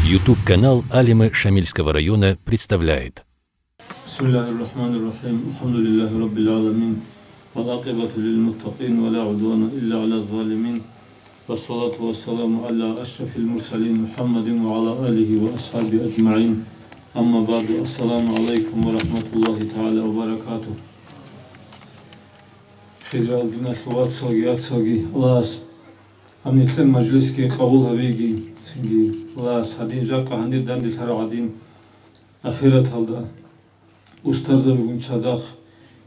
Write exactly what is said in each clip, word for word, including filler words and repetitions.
YouTube-канал Алимы Шамильского района представляет. بسم الله الرحمن الرحيم. الحمد لله رب العالمين. والعاقبة للمتقين ولا عدوان إلا على الظالمين. والصلاة والسلام على أشرف المرسلين محمد وعلى آله وأصحابه أجمعين. أما بعد. السلام عليكم ورحمة الله تعالى وبركاته. Хириял диналъул вацалги яцалги, Аллагьас гьаб нилъер мажлисги къабул гьабеги, цинги Аллагьас гьадин жакъа гьанир данделъарав гӀадин, ахираталда устарзабигун цадахъ,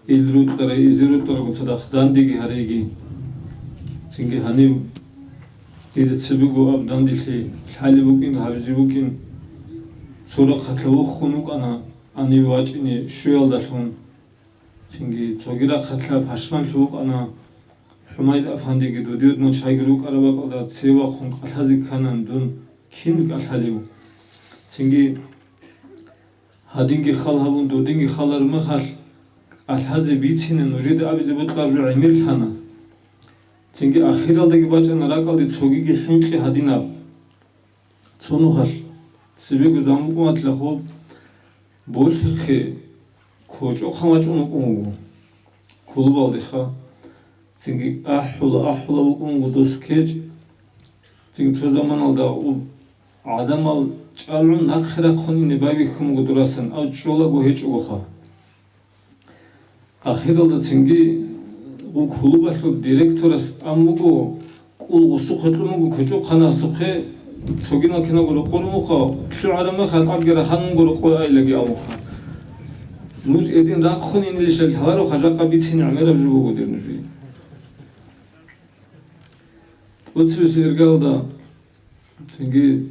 ил рукӀарай, изир рукӀарагун цадахъ дандеги гьареги. Цинги гьанив дида цебего аб данделъи лъалеб букӀин, гьабизе букӀин, цо рахъалъа вуххун вукӀана гьанив вачӀине щуялдалъун. Цинги цоги рахъалъа пашманлъи вукӀана, ХӀумайд афандиги дудиудмал чайги рукӀараб бакӀалда цевахъун кӀалъазе кканан дун кин кӀалъалев. Цинги гьадинги хал гьабун, дудинги халараб мехалъ, кӀалъазе бицине нужеда абизе бокьараб жо гӀемерлъана. Цинги ахиралдаги бачӀана ракӀалде цогиги хӀинкъи гьадинаб. Цо нухалъ цебего замукъуматлъа хоб болъихъе кочӀохъан вачӀун вукӀун вуго. Клубалдеха. Цинги ахӀула-ахӀула вукӀун вуго дос кечӀ. Цинги цо заманалда у-, гӀадамал чӀалгӀун нахъе рахъун ине байбихьун вуго дурасан, ав чӀолаго гьечӀогоха. Ахиралда цинги гъу клубалъул директорас ан буго, кӀул гъусухъе кьун буго кочӀохъанасухъе, цогинал киналго рокъор муха, лъугӀараб мехалъ абги раханунго рокъой айлаги абуха. Нуж эдин рахъун инилищал лъаларо, хажакъа бицине гӀемераб жо буго дир нужее. ТӀоцевесеб иргалда цинги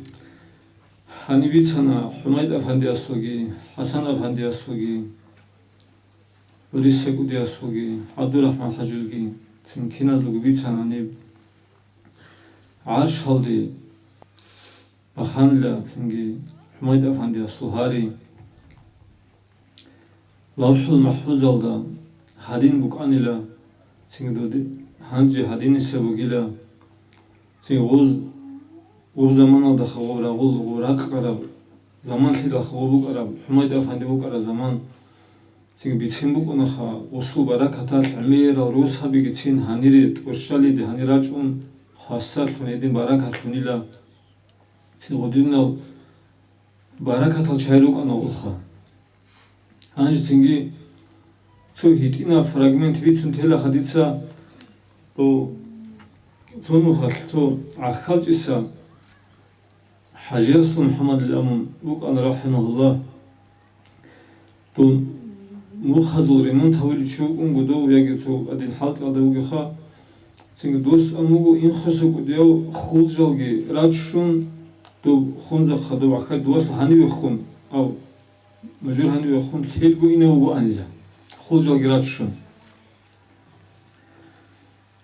гьаниб бицана ХӀумайд афандиясулги, ХӀасан афандиясулги, Гьудис ГьекӀудиясулги, ГӀабдурахӀман ХӀажилги, цин киназулги бицана гьаниб. ГӀаршалде баханила цинги ХӀумайд афандиясул гьари. ЛавхӀул МахӀфузалда гьадин букӀанила, цинги доди-, гьанже гьадинисеб бугила. Цин гъуз, гъуб заманалда хаваб рагъул, гъуб ракъараб заман лъидал хаваб букӀараб, ХӀумайд афанди букӀараб заман. Цин бицин букӀунаха, гъусул баракаталъ гӀемерал росабиги цин гьанире тӀурщалиде гьанир рачӀун, хвасарлъун гьедин баракатлъунила. Цин гъудинал баракатал чай рукӀана гъуха. Гьанже цинги цо гьитӀинаб фрагмент бицун телаха дица, о, цо нухалъ цо гӀахьалчӀиса ХӀажиясул МухӀаммадил амун вукӀана, рахӀимагьуллагь. Дун мухазул ремонт гьавулев чи вукӀунго дов яги цо адин хӀалтӀиялда вугеха, цинги дос ан вуго инхоса кӀудияв хулжалги раччун, доб хунзахъа дов ахӀай дувас гьанивехун, ав нужер гьанивехун лъелго инев вуго анила, хулжалги раччун.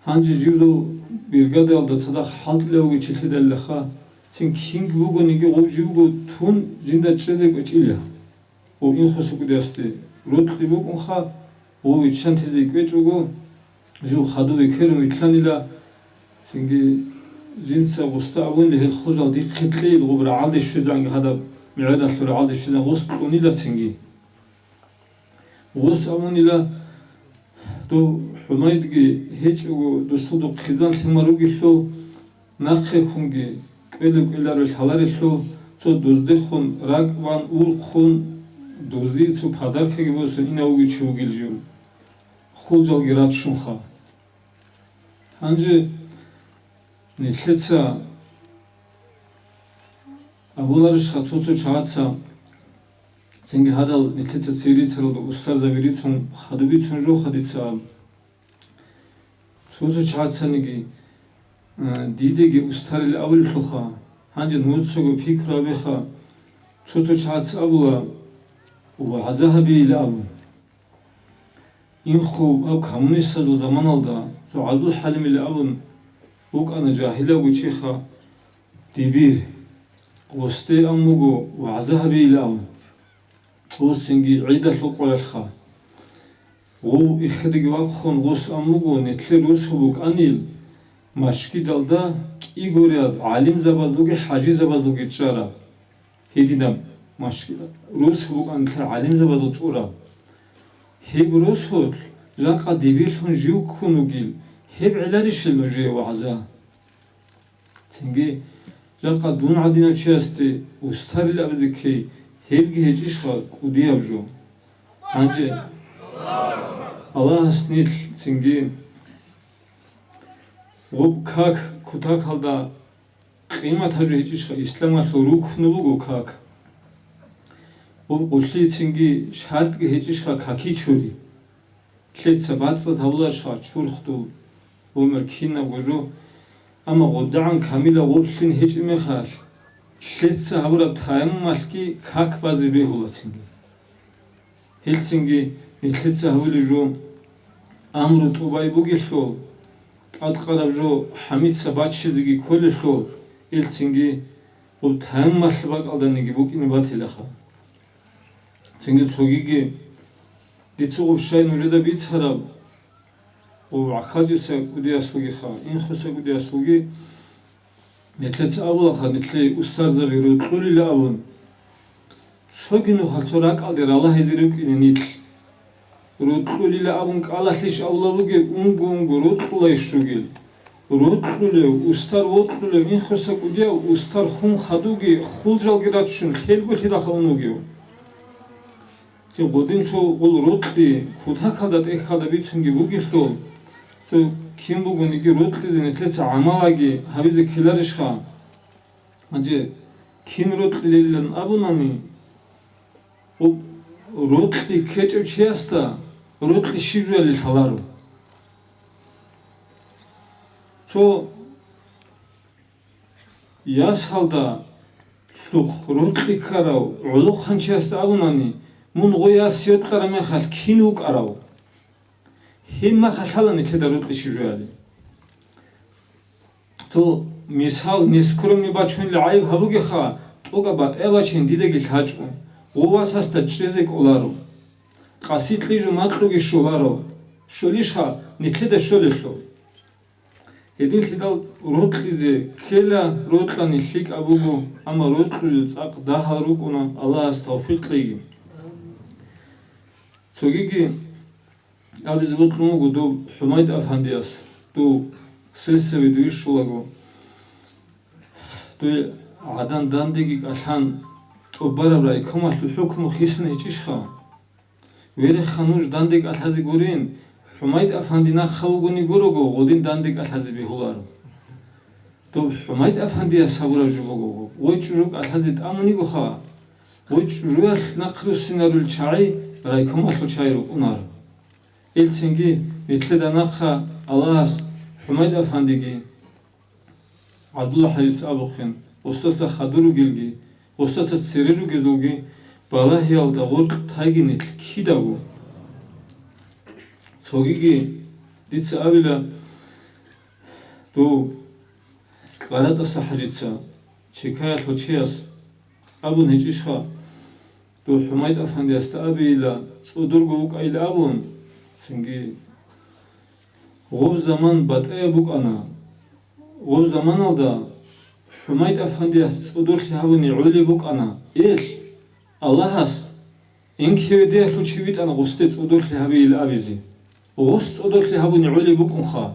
Гьанже жив дов биргадаялда цадахъ хӀалтӀилев вугев чи лъидалилаха, цин кинги бугониги гъов жив вуго тун жинда чӀезе кӀвечӀила. Гъов инхоса кӀудиясде рокьи букӀунха, гъов виччан тезе кӀвечӀого, жив хадуб бекерун вилълъанила, цинги жинца гъусда абунила гьел хужал дихъе кьейил гъуб рагӀалде щвезанги гьадаб мегӀералъур рагӀалде щвезан гъус кьунила цинги. Гъус абунила, дов ХӀумайдги гьечӀого дусул духъ хизан лъимал ругелъул, нахъе хунги кӀвелеб-кӀвеларо лъаларелъул, цо дуздехун ракӀбан урхъун, дузи цо подаркаги босун инав вугев чи вугил жив, хулжалги раччунха. Гьанже нилъеца абуларищха, цо-цо чагӀаца цинги гьадал нилъеца церицаралда устарзаби рицун хадубицун жо хадица аб. Цо-цо чагӀацаниги, а, дидеги устарил абулелъулха, гьанже нуцаго пикру абеха, цо-цо чагӀаца абула, вагӀза гьабейил абун. Инхъуб аб коммунистазул заманалда цо ГӀабдул ХӀалимил абун вукӀана жагьилавго чиха дибир, гъусде ан буго вагӀза гьабейил абун. Гъусинги гӀидалъул къоялъха. Гъов иххедеги вахъун гъус ан буго, нилъер росу букӀанил машгидалда кӀигорияб гӀалимзабазулги хӀажизабазулги чӀараб. Гьединаб машгьи-, росу букӀана нилъер гӀалимзабазул цӀураб. Гьеб росулъ жакъа дибирлъун жив ккун вугил, гьеб гӀеларищил нужее вагӀза? Цинги жакъа дун гӀадинав чиясде устарил абизе ккей, гьебги гьечӀищха кӀудияб жо? Гьанже Аллагьас нилъ цинги гъуб как кутакалда къимат гьабизе гьечӀищха, исламалъул рукну буго как. Гъуб къулъи цинги шартӀги гьечӀищха каки чури. Лъеца бацӀцӀад гьавуларищха чурхдул гӀумер кинабго жо, амма гъудагӀан камила гъуб лъин гьечӀеб мехалъ, лъеца гьабураб таяммалъги как базе бегьула цинги. Гьелцинги нилъеца гьавулеб жо амру тӀубай бугелъул, тӀадкъараб жо хӀамица баччизеги кколелъул, гьелцинги гъуб таяммалъ бакӀалданиги букӀине батилаха. Цинги цогиги дица гъуб щай нужеда бицараб, гъуб ГӀахьалчӀиса кӀудиясулгиха, Инхоса кӀудиясулги, нилъеца абулаха, нилъее устарзаби рокьулила абун. Цоги нухалъ цо ракӀалде ралагьизе рукӀине нилъ. Рокьулила абун кӀалалъищ абула бугеб, унго-унго рокьулайищ ругел? Рокьулев, устар вокьулев, Инхоса кӀудияв, устар хун хадуги, хулжалги раччун, лъелго лъидаха ун вугев? Цо гъодин цо гъул рокьи кутакалда тӀехьалда бицунги бугелъул, цо кин бугониги рокьизе нилъеца гӀамалаги гьабизе ккеларищха? Гьанже кин рокьилилан абунани, гъуб рокьи ккечӀев чиясда рокьи щиб жояли лъаларо. Цо ясалда лъухъ рокьи ккарав гӀолохъанчиясда абунани, мун гъо яс йокьараб мехалъ кин вукӀарав? Гьеб мехалъ лъала нилъеда рокьи щиб жояли. Цо мисал нескромный бачунел гӀайиб гьабугеха, тӀокӀаб батӀияб бачин дидаги лъачӀо, гъо васасда чӀезе кӀоларо. Къаси кьижу макьуги щоларо, щолищха нилъеда щолелъул. Гьединлъидал рокьизе ккела, рокьани лъикӀаб буго, амма рокьулел цӀакъ дагьал рукӀуна, Аллагьас тавфикъ кьеги. Цогиги абизе бокьун буго доб ХӀумайд афандияс, дов сесави дуе щулаго, дуе гӀадан дандеги кӀалъан тӀубараб райкомалъул хӀукму хисун гьечӀищха? Вереха, нуж данде кӀалъазе гурин, ХӀумайд афанди нахъа вугони гурого, гъодин данде кӀалъазе бегьуларо. Доб ХӀумайд афандияс гьабураб жо буго, гъой чӀужу кӀалъазе тӀамунигоха, гъой чӀужуялъ нахъ руссинарул чагӀи райкомалъул чагӀи рукӀунаро. Элцинги нилъеда нахъа Аллагьас ХӀумайд афандиги, ГӀабдулла ХӀарис абухъин, гъосдаса хадур ругелги, гъосдаса цере ругезулги балагьиялда гъоркь тайги нилъ кидаго. Цогиги дица абила, дов КӀаратӀаса ХӀажица, Чекаялъул чияс, абун гьечӀищха, дов ХӀумайд афандиясда абейила, цӀодорго вукӀайила абун, цинги гъоб заман батӀаяб букӀана. Гъоб заманалда ХӀумайд афандияс цӀодорлъи гьабуни гӀолеб букӀана, эл, Аллагьас, НКВД-ялъул чи витӀана гъосде цӀодорлъи гьабейила абизе. Гъос цӀодорлъи гьабуни гӀолеб букӀунха.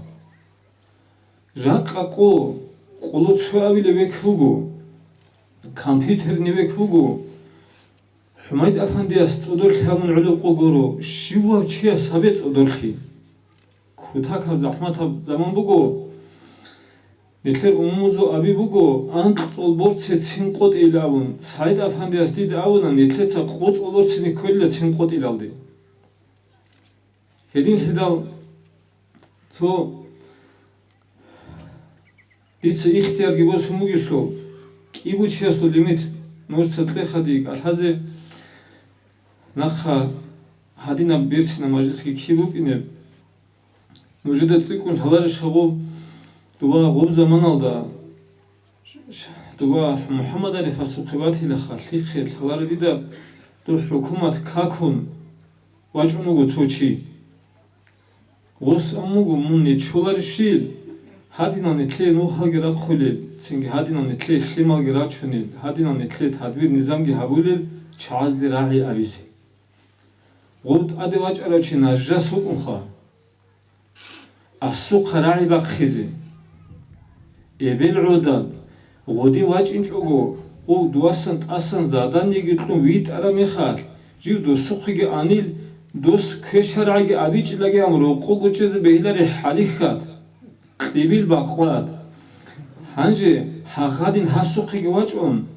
Жакъа къо, къоло цо абилеб век буго, компьютерный век буго. ХӀумайд афандияс цӀодорлъи гьабун гӀолеб къо гуро, щивав чияс гьабе цӀодорлъи. Кутакаб захӀматаб заман буго. Нилъер умумузул аби буго, анкь цӀолборце цин къотӀейилан абун. СагӀид афандияс дида абуна, нилъеца къо цӀолборцеги кколила цин къотӀилалде. Гьединлъидал цо дица ихтиярги босун бугелъул, кӀиго чиясул лимит нужеца кьеха дие кӀалъазе, нахъа гьадинаб берцинаб мажлисги киб букӀинеб. Нужеда цӀикӀкӀун лъаларищ гьабу, дова гъоб заманалда, дова МухӀаммад Арифасухъе батилаха, лъихъе лъаларо дида, дур хӀукумат какун вачӀун вуго цо чи. Гъос ам буго, мун нечоларищил, Гьадинал нилъее нухалги рахъулел, цинги гьадинал нилъее лъималги рачунел, гьадинал нилъее тадбир-низамги гьабулел чагӀазде рагӀи абизе. Гъов тӀаде вачӀарав чи нажас вукӀунха, асухъа рагӀи бахъизе. Эбел гӀодал, гъодин вачӀинчӀого, гъов дуасан тӀасан заданиеги кьун витӀараб мехалъ, жив досухъеги анил, дос квешарагӀиги абичӀилаги ам рокъо гучӀизе бегьилари хӀалихьат, кьибил бакъват. Гьанже гьагъадин гьасухъеги вачӀун,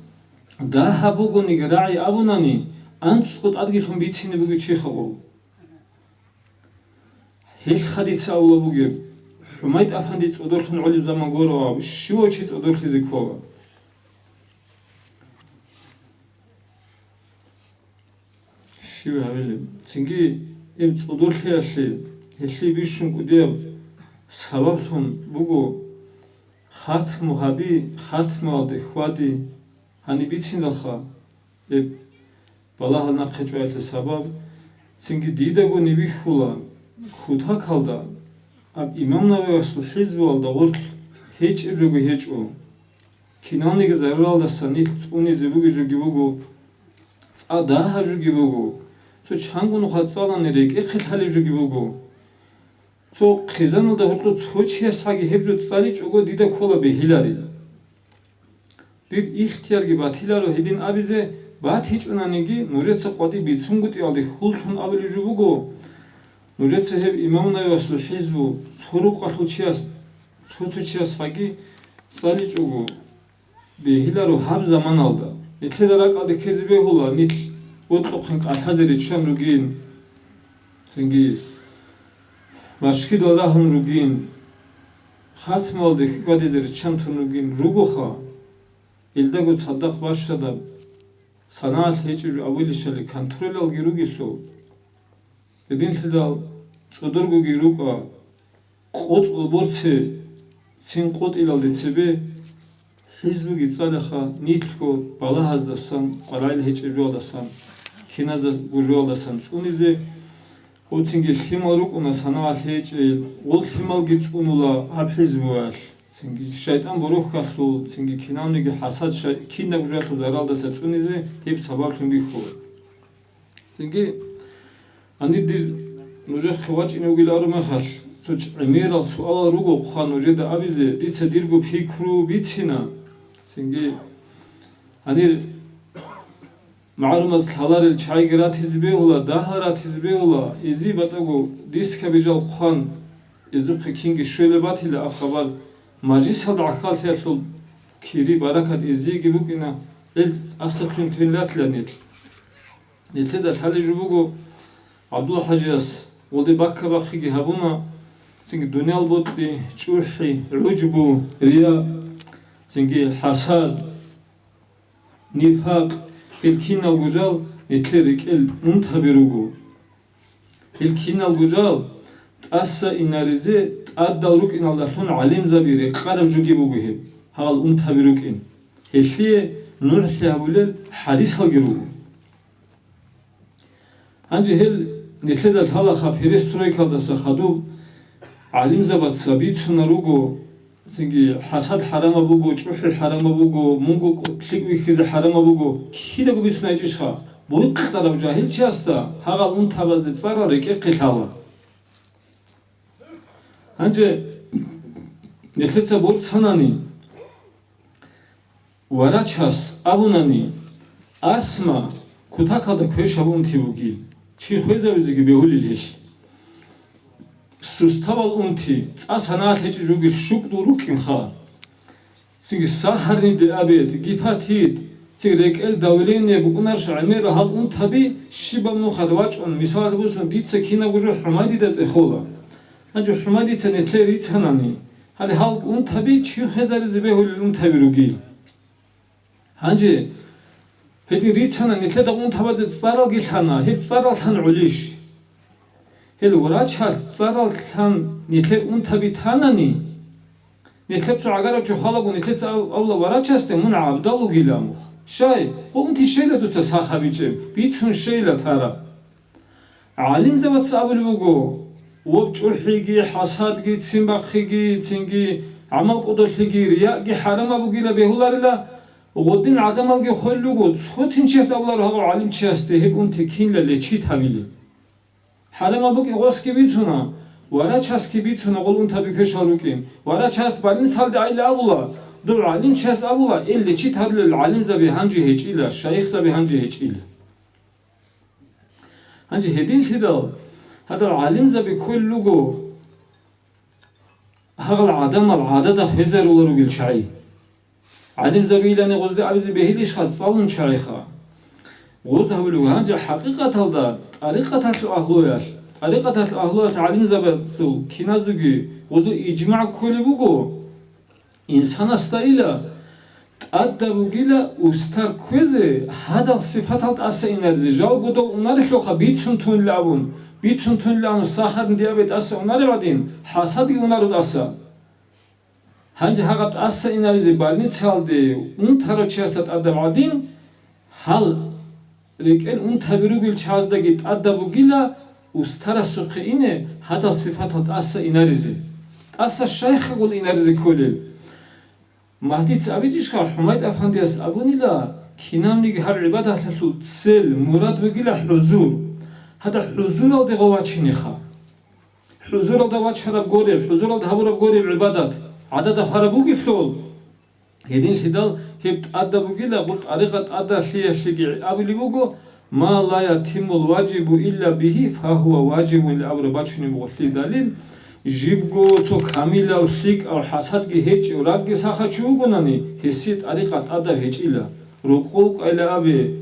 дагьаб бугониги рагӀи абунани, анцӀго тӀадги лъун бицине бугев чи хагъув. Гьелха дица авула бугеб, ХӀумайд-афанди цӀодорлъун гӀолеб заман гуро аб, щивав чи цӀодорлъизе ккола. Щив гьавилеб? Цинги гьеб цӀодорлъиялъе гьелъие бищун кӀудияб сабаблъун буго, хатму гьаби, хатмуялде хьвади, гьаниб бицинралха, гьеб балагьал нахъе чӀваялъе сабаб, цинги дидаго нибихьула, кутакалда, аб Имам Нававиясул хӀизбуялда гъорлъ гьечӀеб жого гьечӀо. Киналниги заруралдаса нилъ цӀунизе бугеб жоги буго, цӀа дагьаб жоги буго, цо чанго нуха цӀалани рекӀехъе лъалеб жоги буго. Цо хъизаналда гьоркьоб цо чиясгӀаги гьеб жо цӀаличӀого дида ккола бегьиларин. Дир ихтиярги батиларо гьедин абизе, батичӀунаниги, нужеца къватӀиб бицунгутӀиялде хьуллъун абулеб жо буго, нужеца гьеб Имам Нававиясул хӀизбу цо рукъалъул чияс, цо-цо чиясгӀаги цӀаличӀого бегьиларо гьаб заманалда. Нилъеда ракӀалде ккезе бегьула, нилъ бокьухъин кӀалъазе риччан ругин, цинги машгидал рагьун ругин, хатмуялде хьвадизе риччан тун ругин ругоха, илдаго цадахъ бащадаб санагӀалъ гьечӀеб жо абулищали контролалги ругелъул. Гьединлъидал цӀодоргоги рукӀа, къо-, цӀолборци цин къотӀилалде цебе хӀизбуги цӀалаха, нилъго балагьаздасан, къварагӀел гьечӀеб жоялдасан, киназдаго жоялдасан цӀунизе, гъоцинги лъимал рукӀуна санагӀалъ гьечӀел, гъол лъималги цӀунула гьаб хӀизбуялъ, цинги шайтӀан борохьалъул, цинги кинавниги хӀасад шай-, кинабго жоялъул заралдаса цӀунизе гьеб сабаблъун бихьула. Цинги, гьанир дир нужехъе вачӀине вугилан абураб мехалъ, цо гӀемерал суалал руго хъван нужеда абизе, дица дирго пикру бицина. Цинги, гьанир магӀарумаз лъаларел чагӀиги ратизе бегьула, дагьал ратизе бегьула, изи батӀаго дискаби жал хъван, изухъе кинги щвелеб батила аб хабар, мажлисалда гӀахьаллъиялъул кири-баракат изиеги букӀина, гьел асахъин тун ратила нилъ. Нилъеда лъалеб жо буго, ГӀабдулла ХӀажияс гъолде бакка-бахъиги гьабуна, цинги дуниял бокьи, чӀухӀи, гӀужбу, рия, цинги хӀасад, нифакъ, гьел киналго жал нилъер рекӀел унтаби руго. Гьел киналго жал тӀаса инаризе тӀадал рукӀиналдалъун гӀалимзаби рекъараб жоги буго гьеб, гьал унтаби рукӀин. Гьелъие нугӀлъи гьабулел хӀадисалги руго. Гьанже гьел нилъеда лъалаха перестройкалдаса хадуб гӀалимзабаца бицуна руго, цинги хӀасад хӀарамаб буго, чӀухӀи хӀарамаб буго, мунго кӀ-, лъикӀ вихьизе хӀарамаб буго, кидаго бицунайчӀищха, букьараб жагьилчиясда гьагъал унтабазде цӀарал рекӀехъе лъала. Гьанже нилъеца борцанани, врачас абунани, асма кутакалда квешаб унти бугил, чи хвезавизеги бегьулел гьелъ. Суставал унти, цӀа санагӀалъ гьечӀеб жугил щукӀдул рукӀинха. Цинги сахарный диабет, гепатит, цинги рекӀел давление букӀунарищ гӀемерал гьал унтаби щибаб нухалъ вачӀун, мисалалъе босун, дица кинабго жо ХӀумайдида цӀехола. Гьанже ХӀумайдица нилъее рицанани, гьале гьал унтаби чи хвезаризе бегьулел унтаби ругил. Гьанже гьедин рицана, нилъеда унтабазе цӀаралги лъана, гьеб цӀарал лъан гӀолищ? Гьел врачалъ цӀарал лъан нилъер унтаби танани, нилъер цо гӀагарав чи хвалаго, нилъеца ав-, авла врачасде мун гӀабдал вугилан мух. Щай, унти щейла дуца сах гьабичӀеб, бицун щейла тараб. ГӀалимзабаца абулеб буго, ва чӀухӀиги, хӀасадги, ццин бахъиги, цинги ГӀамал кӀодолъиги, рияги хӀарамаб бугила бегьуларила. Гъодин гӀадамалги хвел руго, цоцин чияс абуларо гьагъав гӀалимчиясде гьеб унти кинла лечит гьабили. ХӀарамаб букӀин гъосги бицуна, варачасги бицуна гъол унтаби квешал рукӀин. Варачас больницалде айла абула, дов гӀалимчияс абула, ил лечит гьарулел гӀалимзаби гьанже гьечӀила, шайихзаби гьанже гьечӀила. Гьанже гьединлъидал гьадал гӀалимзаби кколел руго гьагъал гӀадамал гӀадада хвезарулел ругел чагӀи. ГӀалимзабийилани гъозде абизе бегьилищха цӀалун чагӀиха? Гъоз гьавулев гьанже хӀакъикъаталда тӀарикъаталъул агьлуялъ, тӀарикъаталъул агьлуялъ гӀалимзабацул киназеги гъозул ижмагӀ кколеб буго. Инсанасда ила тӀадаб бугила устар кквезе, гьадал сипатал тӀаса инаризе, жалго дол унарелъулха бицун тунила абун, бицун тунила абун сахарни диабет тӀаса унареб гӀадин, хӀасадги унаро тӀаса. Гьанже гьагъаб тӀаса инаризе больницалде унтарав чиясда тӀадаб гӀадин, гьал рекӀел унтаби ругел чагӀаздаги тӀадаб бугила устарасухъе ине гьадал сипатал тӀаса инаризе. ТӀаса щайхагул инаризе кколел? Магьдица абичӀищха, ХӀумайд афандияс абунила, кинабниги гьаб гӀибадаталъул цел, мурад бугила хӀузур. Гьадаб хӀузуралде гъов вачинеха. ХӀузуралда вачараб гореб, хӀузуралда гьабураб гореб гӀибадат, гӀадада хвараб бугелъул, гьединлъидал гьеб тӀадаб бугила, гъуб тӀарикъа тӀадалъиялъеги абулеб буго: «Ма ла ятиммул важибу илля бигьи, фагьува важибун», – абураб бачунеб буго лъиялъ далил, жибго цо камилав, лъикӀав, хӀасадги гьечӀев, рагги сахав чи вугонани, гьесие тӀарикъа тӀадаб гьечӀила, рокъов кӀайла абе,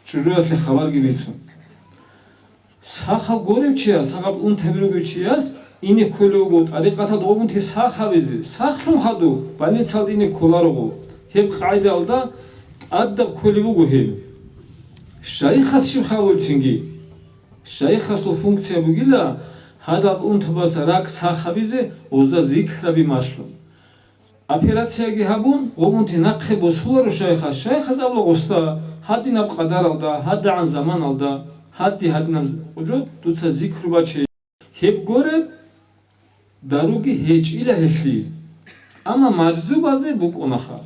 чӀужуялъе хабарги бицун. Сахав горев чияс, сахаб унтаби ругев чияс ине кколев вуго тӀарикъаталда гъоб унти сах гьабизе, сахлъун хадуб, больницалда ине кколаро гъов. Гьеб къагӀидаялда тӀадаб кколеб буго гьеб. Шайихас щиб хабулцинги? Шайихасул функция бугила гьадаб унтабаз ракӀ сах гьабизе, гъозда зикраби малъун. Операцияги гьабун, гъоб унти нахъе босуларо шайихас. Шайихас абула гъосда, гьадинаб къадаралда, гьадагӀан заманалда, гьади-гьадинаб з-, гъужо дуца зикру бачей. Гьеб гореб даруги гьечӀила гьелъие. Амма мажзубазе букӀунаха.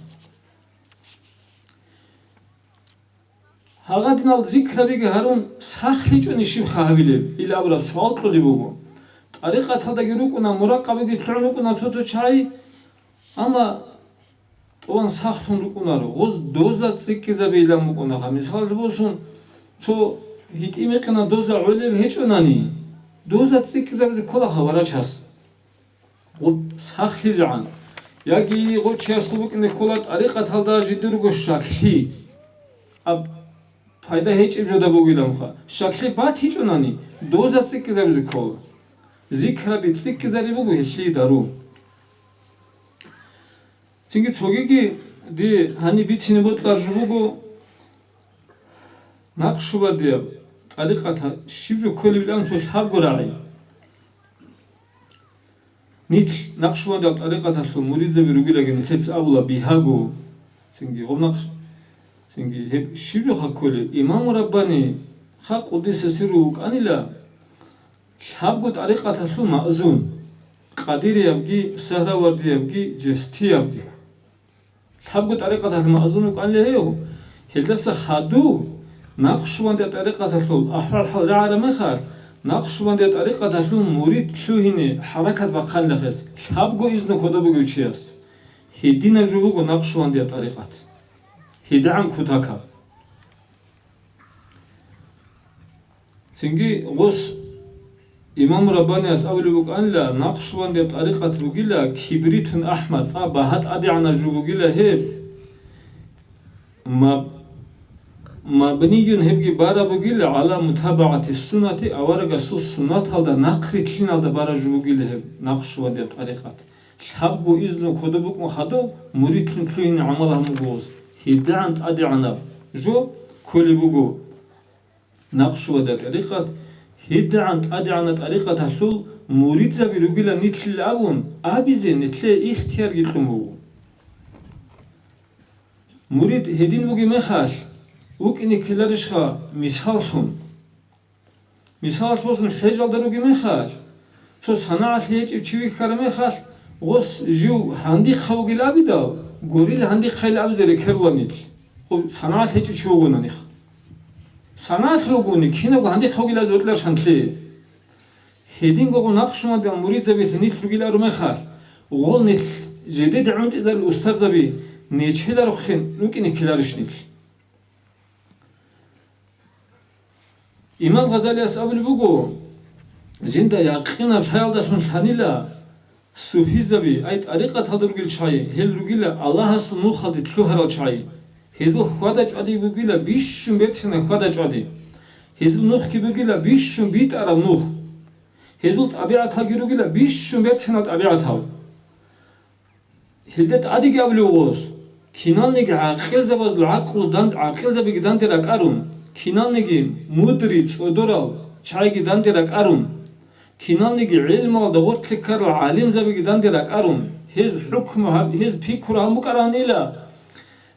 Гьагъадинал зикрабиги гьарун сахлъичӀони щибха гьавилеб? Ил абураб суал кьолеб буго. ТӀарикъаталдаги рукӀуна, муракъабиги лъугӀун рукӀуна цо-цо чагӀи, амма тӀуван сахлъун рукӀунаро, гъоз доза цӀикӀкӀизабейилан букӀунаха. Мисалалъе босун, цо гьитӀи-микъина доза гӀолеб гьечӀонани, доза цӀикӀкӀизабизе кколаха врачас. Гъуб сахлъизегӀан. Яги гъов чиясул букӀине ккола тӀарикъаталда жидерго щаклъи. Аб пайда гьечӀеб жода бугиланха. Щаклъи батичӀунани, доза цӀикӀкӀизабизе ккола. Зикраби цӀикӀкӀизари буго гьелъие дару. Цинги цогиги ди гьаниб бицине бокьаржу буго. Накъшубандияб тӀарикъат щиб жо кколебилан цо лъабго рагӀи. Нилъ Накъшубандияб тӀарикъаталъул муридзаби ругилаги нилъеца абула бигьаго. Цинги гъоб накъш-, цинги гьеб щиб жоха кколеб? Имаму Раббани, ха къуддиса сирругьу, вукӀанила, лъабго тӀарикъаталъул маъзун, къадириябги, сагьравардиябги, жестиябги. Лъабго тӀарикъаталъул маъзун вукӀанила гьев. Гьелдаса хадув Накъшубандияб тӀарикъаталъул ахӀвал-хӀал рагӀараб мехалъ, Накъшубандияб тӀарикъаталъул мурид лъугьине хӀаракат бахъанила гьес, лъабго изну кодоб бугев чияс. Гьединаб жо буго Накъшубандияб тӀарикъат. ГьедигӀан кутакаб. Цинги гъос имам Раббаниас абулеб букӀанила, Накъшубандияб тӀарикъат бугила кибритун ахӀмар, цӀа багьа тӀадегӀанаб жо бугила гьеб. Маб-, мабнийюн гьебги бараб бугила гӀала мутабагӀати суннати, аварагасул суннаталда нахърилълъиналда бараб жо бугила гьеб Накъшубандияб тӀарикъат. Лъабго изну кодоб букӀун хадув муридлъун лъугьине гӀамал гьабун бугос, гьедигӀан тӀадегӀанаб жо кколеб буго. Накъшубандияб тӀарикъат, гьедигӀан тӀадегӀанаб тӀарикъаталъул муридзаби ругилан нилъил абун абизе нилъее ихтиярги кьун буго. Мурид гьедин бугеб мехалъ, вукӀине ккеларищха мисаллъун? Мисалалъ босун, хӀежалда ругеб мехалъ, цо санагӀалъи гьечӀев чи вихьараб мехалъ, Гъос жив гьандихъав вугил абидал, гурил гьандихъайил абизе рекеруланил. Хъу-, санагӀалъ гьечӀев чи вугонаниха. СанагӀалъ вугони, кинабго гьандихъав вугилан гьоркьор шанлъи. Гьединго гъо нахъшумадал муридзаби лъенилъ ругил арумехалъ, гъол нилъ жедеде гӀунтӀизарил устарзаби нечеларухъен рукӀине ккеларищ нилъ? Имам Гъазалияс абулеб буго, жинда якъинаб лъаялдалъун лъанила, суфизаби, ай, тӀарикъаталда ругел чагӀи, гьел ругила Аллагьасул нухалде лъугьарал чагӀи. Гьезул хьвада-чӀвади бугила бищун берцинаб хьвада-чӀвади. Гьезул нухги бугила бищун битӀараб нух. Гьезул тӀабигӀаталги ругила бищун берцинал тӀабигӀатал. Гьелда тӀадеги абулев гъос, киналниги гӀакъилзабазул гӀакълу дан-, гӀакъилзабиги данде ракӀарун, киналниги мудри цӀодорал чагӀиги данде ракӀарун, киналниги гӀилмуялда гъоркье ккарал гӀалимзабиги данде ракӀарун, гьез хӀукму гьаб-, гьез пикру гьабун букӀаранила,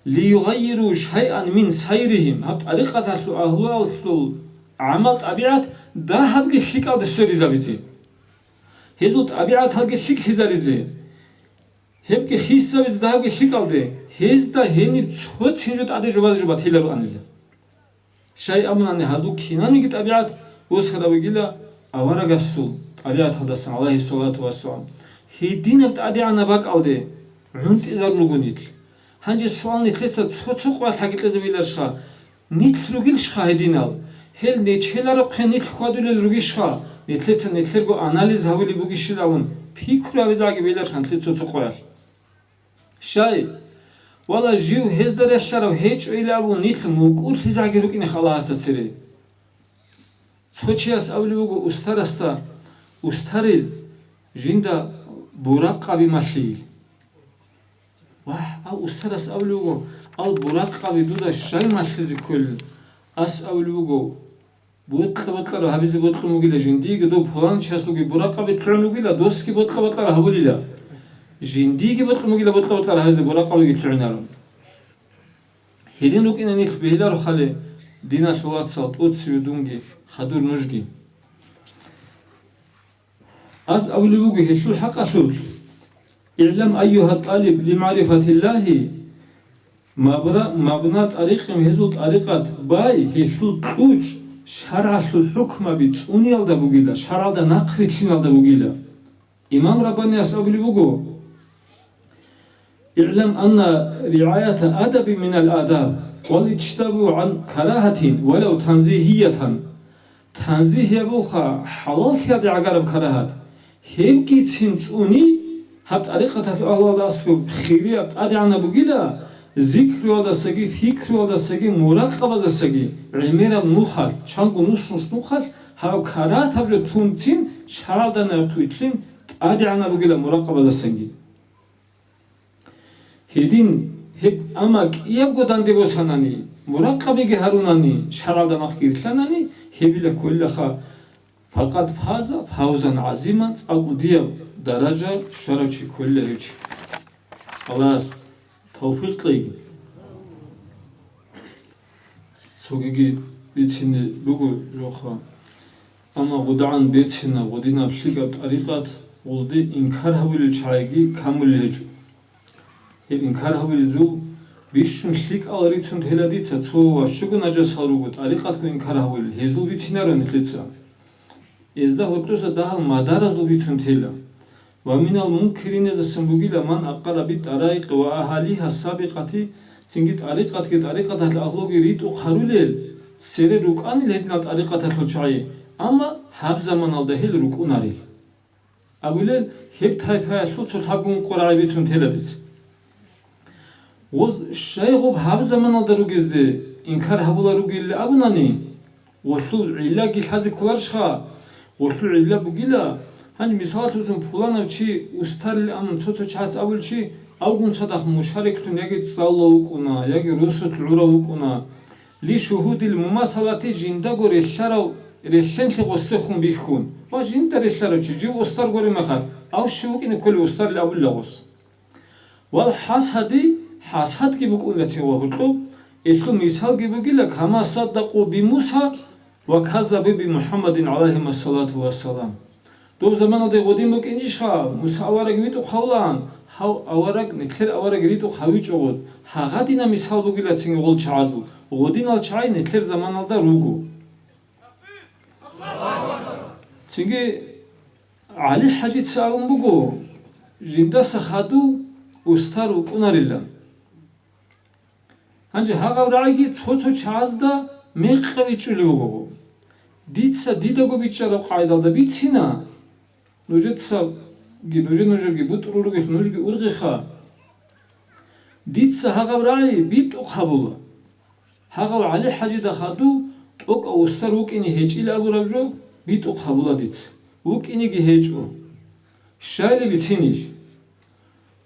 лиюгъайиру шайъан мин сайригьим, гьаб тӀарикъаталъул агьлуялъул гӀамал-тӀабигӀат дагьабги лъикӀалде сверизабизе. Гьезул тӀабигӀаталги лъикӀлъизаризе. Гьебги хисабизе дагьабги лъикӀалде, гьезда гьениб цо-цин жо тӀаде жубазе жо батилароанила. Щай абунани, гьазул кинаниги тӀабигӀат босараб бугила аварагасул тӀабигӀаталдасан, гӀалайгьиссалату вассалам. Гьединаб тӀадегӀанаб бакӀалде гӀунтӀизарун руго нилъ. Гьанже суал нилъеца цо-цо къвалъ гьагикьезабиларищха? Нилъ ругилищха гьединал? Гьел нечеларухъе нилъ хьвадулел ругищха? Нилъеца нилъерго анализ гьабулеб бугищилан пикру гьабизеги беларищ нилъ цо-цо къоялъ? Щай? Вала, жив гьезда релълъарав гьечӀойилан абун нилъ мукӀурлъизеги рукӀинеха Аллагьасда цере. Цо чияс абулеб буго устарасда, устарил жинда буракъаби малъийил. Вагь, а устарас абулеб буго, ал буракъаби дуда щай малъизе кколел? Ас абулеб буго, бокьа-бокьараб гьабизе бокьун бугила жиндиеги, доб пулан чиясулги буракъаби лъугӀун вугила, досги бокьа-бокьараб гьабулила. Жиндиеги бокьун бугила бокьа-бокьараб гьабизе буракъабиги лъугӀинарун. Гьедин рукӀине нилъ бегьиларо хали, диналъул вацал, тӀоцеве дунги, хадур нужги. Аз абулеб буго гьелъул хӀакъалъулъ: «ИгӀлам, айюгьа тӀалиб, ли магӀрифатиллагьи мабра-, мабна тӀарикъин», гьезул тӀарикъат бай, гьелъул кьучӀ, шаргӀалъул хӀукмаби цӀуниялда бугила, шаргӀалда нахърилълъиналда бугила. Имам Раббанияс абулеб буго: «ИгӀлам анна ригӀаята адаби минал адаб, вал иджтинабу гӀан карагьатин, валав танзигьиятан». Танзигь гьабулха хӀалаллъиялде гӀагараб карагьат. Гьебгицин цӀуни, гьаб тӀарикъаталъул агьлуялда аскӀоб хирияб тӀадегӀанаб бугила, зикруялдасаги, фикруялдасаги, муракъабаздасаги гӀемераб нухалъ, чанго нус-нус нухалъ, гьаб карагьатаб жо тунцин, шаргӀалда нахъвилълъин тӀадегӀанаб бугила муракъабаздасанги. Гьедин гьеб, амма кӀиябго данде босанани, муракъабиги гьарунани, шаргӀалда нахъги рилълъанани, гьебила кколелаха, факъад фаза фавзан гӀазиман, цӀакъ кӀудияб даража щварав чи кколила гьев чи. Аллагьас тавфикъ кьейги. Цогиги бицине буго жоха. Амма гъудагӀан берцинаб, гъудинаб лъикӀаб тӀарикъат, гъулде инкар гьабулел чагӀиги камулел гьечӀо. Гьеб инкар гьабулезул бищун лъикӀал рицун тела дица, цо ва щуго нажасал руго тӀарикъатго инкар гьабулел, гьезул бицинаро нилъеца. Эзда гьоркьоса дагьал мадаразул бицун тела. Ва минал мункириназасан бугила ман акъарра бит-тӀарайкъи ва агьалигьа сабикъати, цинги тӀарикъатги тӀарикъаталъ агьлуги ритӀухъ гьарулел, цере рукӀанил гьединал тӀарикъаталъул чагӀи, амма гьаб заманалда гьел рукӀунарел. Абулел, гьеб тайпаялъул цо лъабгун къварагӀи бицун тела дица. Гъоз щай гъоб гьаб заманалда ругезде инкар гьабула ругелли абунани, гъолъул гӀиллаги лъазе кколарищха? Гъолъул гӀилла бугила, гьаниб мисалалъе босун, пуланав чи устарилан абун цо-цо чагӀаца абулев чи, авгун цадахъ мушариклъун яги цӀалулев вукӀуна, яги росулъ гӀурав вукӀуна. Ли шугьудил мумасалати, жиндаго релълъарав релълъенлъи гъосдехун бихьун. Ва жинда релълъарав чи, жив устар гуреб мехалъ, ав щив вукӀине кколев устарилан абулила гъос. Вал хӀасади, хӀасадги букӀунила цеве гьоркьоб, гьелъул мисалги бугила, кама саддакъу би Муса ва каззабу би МухӀаммадин, гӀалайгьимассалату вассалам. Доб заманалде гъодин букӀинчӀищха, Муса авараг витӀухъавлаан, гьав авараг, нилъер авараг ритӀухъ гьавичӀого, гьагъадина мисал бугила цинги гъол чагӀазул, гъодинал чагӀи нилъер заманалда руго. Цинги ГӀали-хӀажица абун буго, жиндаса хадув устар вукӀунарилан. Гьанже гьагъав рагӀиги цо-цо чагӀазда мекъи бичӀчӀулев вуго. Дица дидаго бичӀчӀараб къайдалда бицина, нужецаги, нужер-нужерги бутӀрул ругелъул нужги ургъиха. Дица гьагъав рагӀи битӀухъ гьабула. Гьагъав ГӀали-хӀажида хадув тӀокӀав устар вукӀине гьечӀила абураб жо битӀухъ гьабула дица. ВукӀинеги гьечӀо. Щайли бицинищ?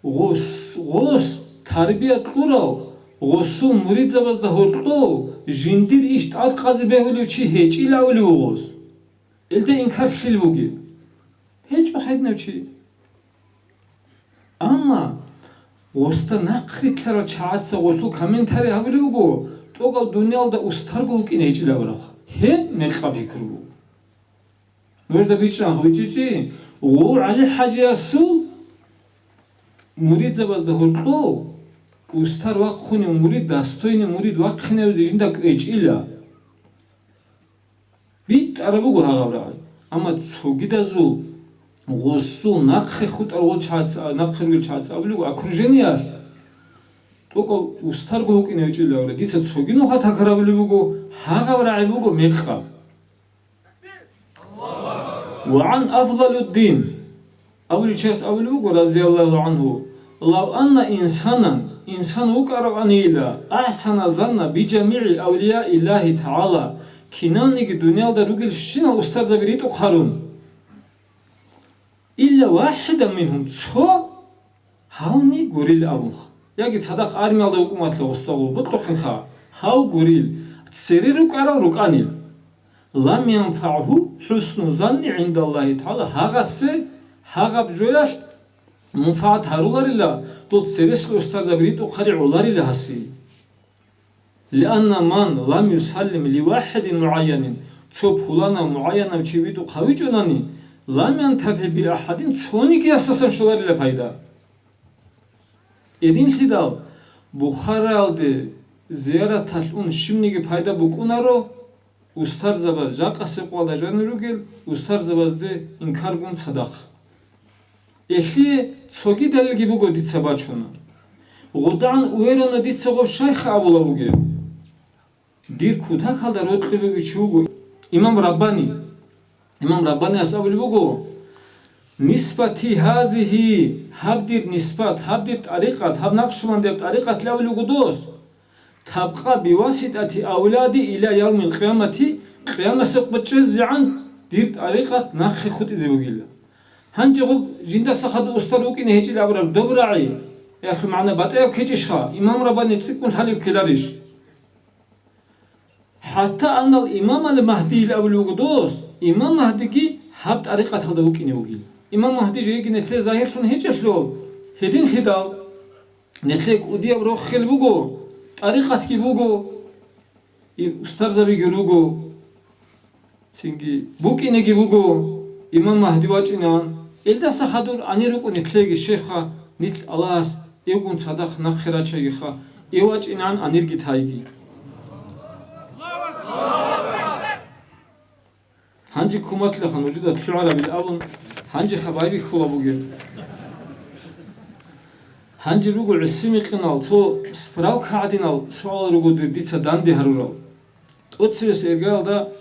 Гъос, гъос, тарбия кьурав, гъосул муридзабазда гьоркьов жиндир иш тӀадкъазе бегьулев чи гьечӀила абулев вуго гъос. Гьелда инкарлъи бугеб? ГьечӀо гьединав чи. Амма гъосда нахърилълъарал чагӀаца гъолъул комментарий гьабулеб буго, тӀокӀав дуниялда устарго вукӀине гьечӀила абурабха. Гьеб мекъаб пикру буго. Нужда бичӀчӀан гьучӀичӀи, гъов ГӀали-хӀажиясул муридзабазда гьоркьов устар вахъунев мурид, достойный мурид вахъинавизе жинда кӀвечӀила. БитӀараб буго гьагъаб рагӀи. Амма цогидазул гъусул нахъе хутӀарал чагӀаца, нахъе ругел чагӀаца абулеб буго окружениялъ, тӀокӀав устарго вукӀине гьечӀила абула. Дица цоги нуха такрар абулеб буго, гьагъаб рагӀи буго мекъаб. Ва гӀан Афдалуддин абулев чияс абулеб буго, разияллагьу гӀангьу, лав анна инсанан, инсан вукӀараванила, ахӀсана занна би жамигӀи авлияиллагьи тагӀала, киналниги дуниялда ругелщинал устарзаби ритӀухъ гьарун, илла вахӀидан мингьум, цо гьавни гурил абунха. Яги цадахъ армиялда вукӀун ватла гъустагъул бутӀухъинха, гьав гурил, цере рукӀарал рукӀанил. Лам янфагӀгьу хӀусну занни гӀиндаллагьи тагӀала, гьагъасе гьагъаб жоялъ мунфагӀат гьаруларила дол цересел устарзаби ритӀухъ гьари гӀоларила гьасе. Лианна ман лам юсаллим ливахӀидин мугӀайянин, цо пуланав мугӀайянав чи витӀухъ гьавичӀонани, лам янтафигӀ би ахӀадин, цониги ясасан щоларила пайда. Гьединлъидал Бухараялде зияраталъ ун щибниги пайда букӀунаро, устарзабаз жакъасеб къвалда жанир ругел устарзабазде инкаргун цадахъ. Гьелъие цогидалги буго дица бачуна. ГъодагӀан уверенно дица гъоб шайх абула вугев. Дир кутакалда рокьи бугев чи вуго имам Раббани. Имам Раббаниас абулеб буго: «Нисбати гьазигьи, гьаб дир нисбат, гьаб дир тӀарикъат, гьаб Накъшбандияб тӀарикъат», — абулеб буго дос. «Табкъа биваситӀати авлади иля явмил къиямати», къиямасеб къо чӀезегӀан дир тӀарикъат нахъе хутӀизе бугила. Гьанже гъуб жиндаса хадуб устар вукӀине гьечӀил абураб доб рагӀи, яхъи магӀна батӀияб ккечӀищха, имам Раббани цӀикӀкӀун лъалев ккеларищ? ХӀатта аннал имам ал-Магьдийил абулеб буго дос, имам Магьдиги гьаб тӀарикъаталда вукӀине вугил. Имам Магьди жеги нилъее загьирлъун гьечӀелъул, гьединлъидал нилъее кӀудияб рохел буго, тӀарикъатги буго, и устарзабиги руго, цинги букӀинеги буго имам Магьди вачӀинан. Илдаса хадур гьанир рукӀун нилъеги шейха, нилъ Аллагьас эвгун цадахъ нахъе рачайгиха, эв вачӀинан гьанирги тайги. Гьанже куматлъаха нужеда лъугӀарабил абун, гьанжеха байбихьула бугеб. Гьанже руго гӀиси-микьинал цо справка гӀадинал суалал руго дир дица данде гьарурал. ТӀоцебесеб иргаялда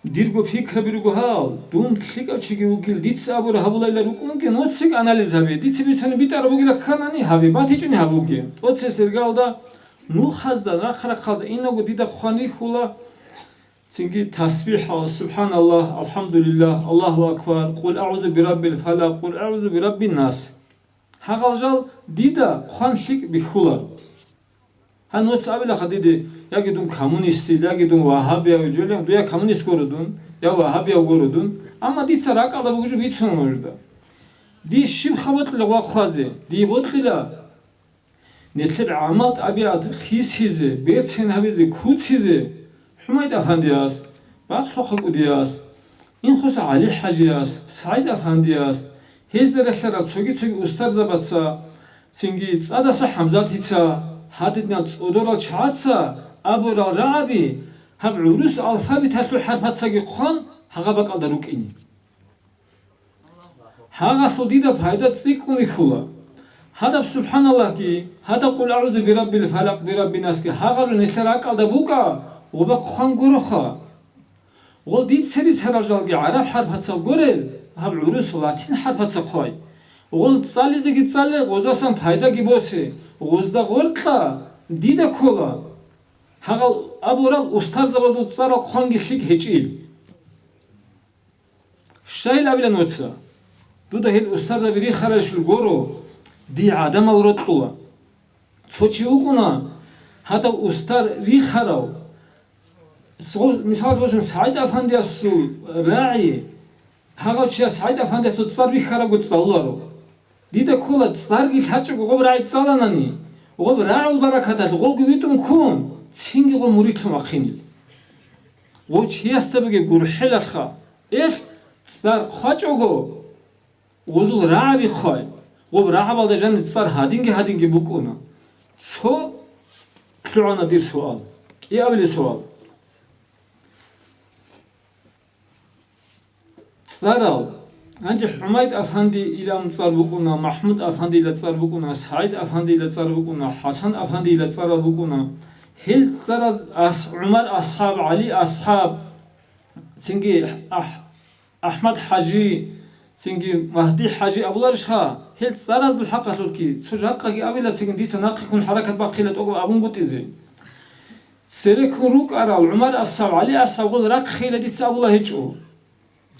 дирго пикраби руго гьал, дун лъикӀав чиги вугил, дица абура гьабулайила рукӀунги, нуцеги анализ гьабе, дица бицани битӀараб бугила кканани гьабе, батичӀони гьабуге. ТӀоцебесеб иргаялда нухазда рахъ-рахъалда инаго дида хъван рихьула, цинги тасбихӀал, субхӀаналлагь, алхӀамдулиллагь, Аллагьу акбар, къул агӀузу бираббил фалакъ, къул агӀузу бираббин нас. Гьагъал жал дида хъван лъикӀ бихьулар. Гьануц абилаха диде, яги дун коммунистил, яги дун вагьабияв, жолен, я коммунист гуро дун, я вагьабияв гуро дун. Амма дица ракӀалда бугеб жо бицун нужда. Дие щиб хаб бокьила вахъазе? Дие бокьила нилъер гӀамал-тӀабигӀат хисизе, берцин гьабизе, куцизе, ХӀумайд Афандияс, Бакълъухъа кӀудияс, Инхоса ГӀали-хӀажияс, СагӀид-афандияс, гьезда релълъарал цоги-цоги устарзабаца, цинги ЦӀадаса ХӀамзатица, гьадинал цӀодорал чагӀаца абурал рагӀаби гьаб гӀурус алфавиталъул хӀарпацаги хъван гьагъа бакӀалда рукӀине. Гьагъалъул дида пайда цӀикӀкӀун бихьула. Гьадаб СубхӀаналлагьги, гьадаб Къул агӀузу бираббил фалакъ, бираббинасги гьагъалъул нилъер ракӀалда букӀа, гъоба хъван гуроха. Гъол дица рицарал жалги гӀараб хӀарпацал гурел, гьаб гӀурус латин хӀарпаца хъвай. Гъол цӀализеги цӀале, гъозасан пайдаги босе, гъозда гъоркьа, дида ккола. Гьагъал абурал устарзабазул цӀарал хъванги лъикӀ гьечӀил. Щайил абилан вацал, дуда гьел устарзаби рихаралъул гуро, дие гӀадамал рокьула. Цо чи вукӀуна, гьадав устар рихарав, цо, мисал босун, СагӀид-афандиясул рагӀи, гьагъав чияс СагӀид-афандиясул цӀар бихьарабго цӀалуларо. Дида ккола, цӀарги лъачӀого гъоб рагӀи цӀаланани, гъоб рагӀул баракаталъ гъовги витӀун ккун, цинги гъов муридлъун вахъинил. Гъов чиясда бугеб гурхӀелалъха, эл цӀар хъвачӀого, гъозул рагӀаби хъвай, гъоб рагӀабалда жаниб цӀар гьадинги-гьадинги букӀуна. Цо лъугӀана дир суал, кӀиабилеб суал. ЦӀарал, гьанже ХӀумайд-афанди илан цӀар букӀуна, МахӀмуд-афандила цӀар букӀуна, СагӀид-афандила цӀар букӀуна, ХӀасан-афандила цӀарал букӀуна. Гьел цӀараз ас-, ГӀумар-асхӀаб, ГӀали-асхӀаб, цинги АхӀ-, АхӀмад-хӀажи, цинги Магьди-хӀажи абуларищха? Гьел цӀаразул хӀакъалъулъги цо жакъаги абила, цинги дица нахъе ккун хӀаракат бахъила тӀокӀаб абунгутӀизе. Цереккун рукӀарал ГӀумар-асхӀаб, ГӀали-асхӀаб гъол рахъейила дица абула гьечӀо.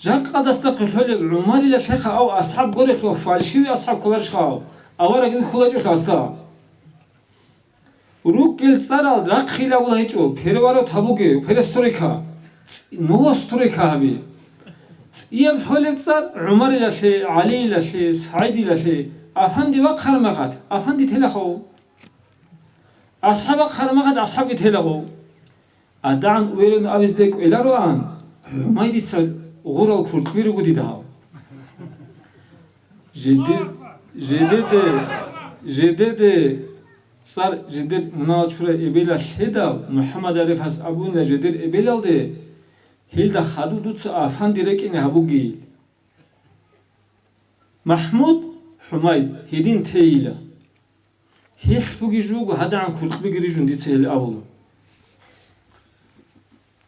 Жакъадасдахъе лъолеб ГӀумарила лъеха ав асхӀаб горелъул фальшивый асхӀаб кколарищха ав? Авараг вихьулачӀо лъасда. РукӀкӀел цӀарал рахъейила абула гьечӀо, переворот гьабуге, перестройка, ц-, новостройка гьабе. ЦӀияб лъолеб цӀар ГӀумарилалъе, ГӀалиилалъе, СагӀидилалъе, афанди вахъараб мехалъ, афанди телахъав. АсхӀаб вахъараб мехалъ, асхӀабги телагъов. АдагӀан уверенно абизе кӀвелароан, ХӀумайдица гъурал куркьби руго дида гьав. Жеде-, жедеде, жедеде цӀар жидер мунагьал чурай эбелалъ лъедал, МухӀаммад Арифас абунила жедер эбелалде, гьелда хадуб дуца афанди рекӀине гьабугейил. МахӀмуд, ХӀумайд гьедин тейила. Гьелъ бугей жуго гьадагӀан куркьбиги рижун дица гьел абула.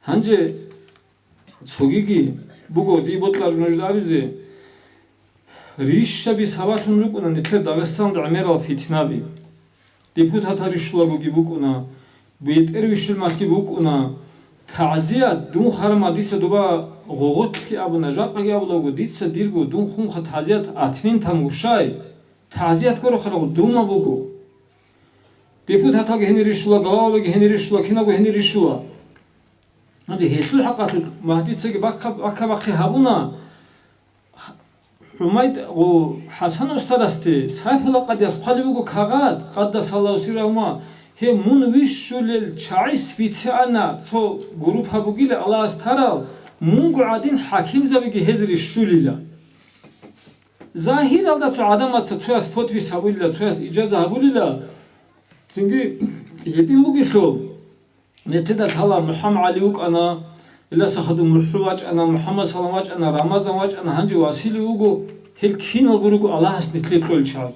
Гьанже цогиги буго дие бокьараб нужеда абизе, рищаби сабаблъун рукӀуна нилъер Дагъистаналда гӀемерал фитнаби. Депутатал рищулагоги букӀуна, бетӀер вищулмалъги букӀуна. ТагӀзият дун харма дица доба гъогъотлъги абуна, жакъаги абулаго, дица дирго дун хунха тагӀзият атмин тамгушай, тагӀзият гуро харагъ дума буго. Депутаталги гьенир рищула, главабиги гьенир рищула, кинабго гьенир рищула. Гьанже гьелъул хӀакъалъулъ Магьдицаги бакка-, бакка-бахъи гьабуна. ХӀумайд гъу ХӀасан устарасде Сайфулла къадияс хъвалеб буго кагъат, къаддасаллагьу сиррагьума, гьеб мун вищулел чагӀи специально цо группа бугила Аллагьас тарал, мунго гӀадин хӀакимзабиги гьез рищулила. Загьиралда цо гӀадамаца цояс подпись гьабулила, цояс ижаза гьабулила, цинги гьедин бугелъул. Нетеда лъала МухӀаммад ГӀали вукӀана, Иляс ахадул МухӀу вачӀана, МухӀаммад Салам вачӀана, Рамазан вачӀана, гьанже Василий вуго, гьел киналго руго Аллагьас нилъее кьолел чагӀи.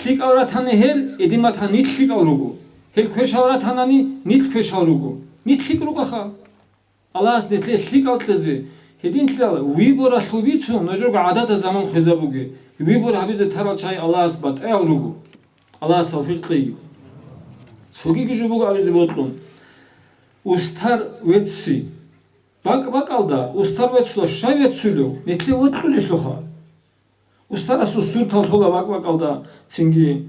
ЛъикӀал ратани гьел, эдематан нилъ лъикӀал руго. Гьел квешал ратанани, нилъ квешал руго. Нилъ лъикӀ ругоха. Аллагьас нилъее лъикӀал кьезе, гьединлъидал выборалъул бицун нужерго гӀадада заман хвезабуге, выбор гьабизе тарал чагӀи Аллагьас батӀаял руго. Аллагьас тавфикъ кьеги. Цогиги жо буго абизе бокьун. Устар вецци. БакӀ-бакӀалда устар веццула щай веццулев? Нилъее вокьулелъулха. Устарасул суртал лъола бакӀ-бакӀалда цинги.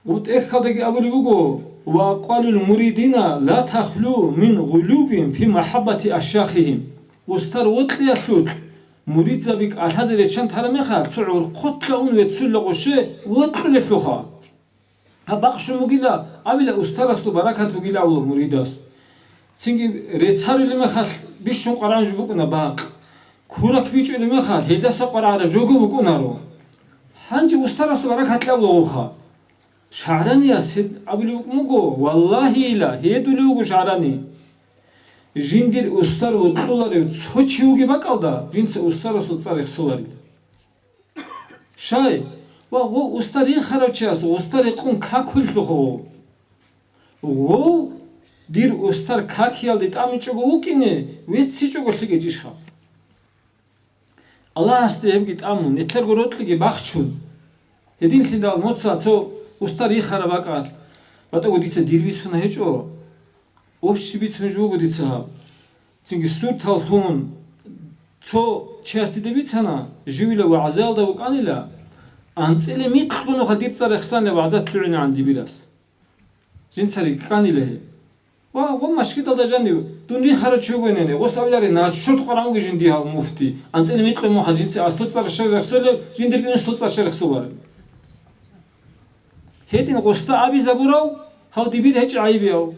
ГъутӀехьалдаги абулеб буго: «Ва акъвалул муридина ла тахлу мин гъулувин фи махаббати ашяхихим». Устар вокьиялъулъ муридзаби кӀалъазе реччан тараб мехалъ, цо гӀурхъулъа ун веццулла гъоше вокьулелъулха. Гьаб бахъ щун бугила, абила устарасул баракат бугила абула муридас. Цинги рецц гьарулеб мехалъ бищун къварагӀун жо букӀуна бакъ. Курак бичӀулеб мехалъ гьелдаса къварагӀараб жого букӀунаро. Гьанже устарасул баракат лъаб лугъуха. ШагӀранияс гьеб абулеб букӀун буго, валлагьила, гьедулев вуго ШагӀрани. Жиндир устар вокьуларев цо чи вугеб бакӀалда, жинца устарасул цӀар рехсоларила. Щай? Ва гъов устар рихарав чияс устар рекъун какулелъулха гъов. Гъов дир устар какиялде тӀамичӀого вукӀине, веццичӀого лъикӀичӀищха? Аллагьасде гьебги тӀамун, нилъерго рокьиги бахчун. Гьединлъидал моца цо устар рихараб бакӀалъ, батӀаго дица дир бицуна гьечӀо, общий бицун жо вуго дица гьаб. Цинги сурталлъун цо чияс дида бицана, живила вагӀзаялда вукӀанила, анцӀила микьгъунуха дир цӀар рехсанила вагӀзат лъугӀинегӀан дибирас. Жинца рикӀкӀанила гьеб. Ва гъо машгидалда жанив, дун рихарав чи вугонине, гъос абилари, начурт къваран вугев жинди гьав муфти, анцӀила микьгъунуха жинца асто цӀар щай рехсолев, жиндирги унсто цӀар щай рехсоларев. Гьедин гъосда абизабурав, гьав дибир гьечӀеб гӀайибияв.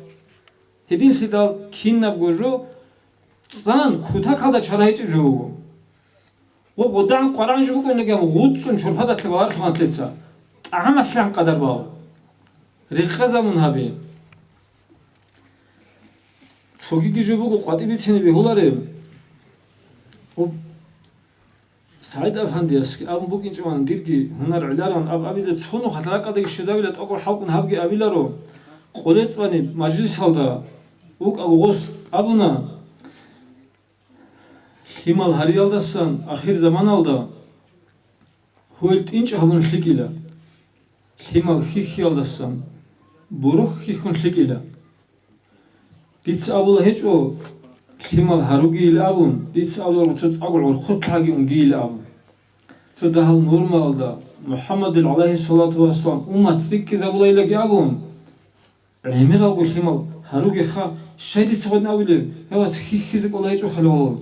Гьединлъидал кинабго жо цӀан кутакалда чара гьечӀеб жо буго. Гъоб гъодагӀан къварагӀун жо букӀунегӀан гъуцӀцӀун чорпадалъе баларлъухъан теца, тӀагӀамалъе гӀан къадар бал. Рекъезабун гьабе. Цогиги жо буго къватӀиб бицине бегьулареб. Гъоб СагӀид-афандиясги абун букӀинчӀебан, дирги гьунар гӀеларан аб-, абизе цо нухалъ ракӀалдаги щвезабила, тӀокӀаб хӀалкӀун гьабги абиларо. КъолецӀбани мажлисалда вукӀаго гъос абуна: лъимал гьариялдасан ахирзаманалда гьуел тӀинчӀ гьабун лъикӀила, лъимал хьихьиялдасан борохь хьихьун лъикӀила. Дица абула гьечӀо лъимал гьаругейилан абун, дица абула цо цӀакъго гӀурхъулъаги унгейилан абун. Цо дагьал нормаялда МухӀаммадил, гӀалайгьиссалату вассалам, уммат цӀикӀкӀизабулайилаги абун, гӀемералго лъимал гьаругеха. Щай дица гъодин абулеб? Гьавас хьихьизе кӀола гьечӀо хӀалавал.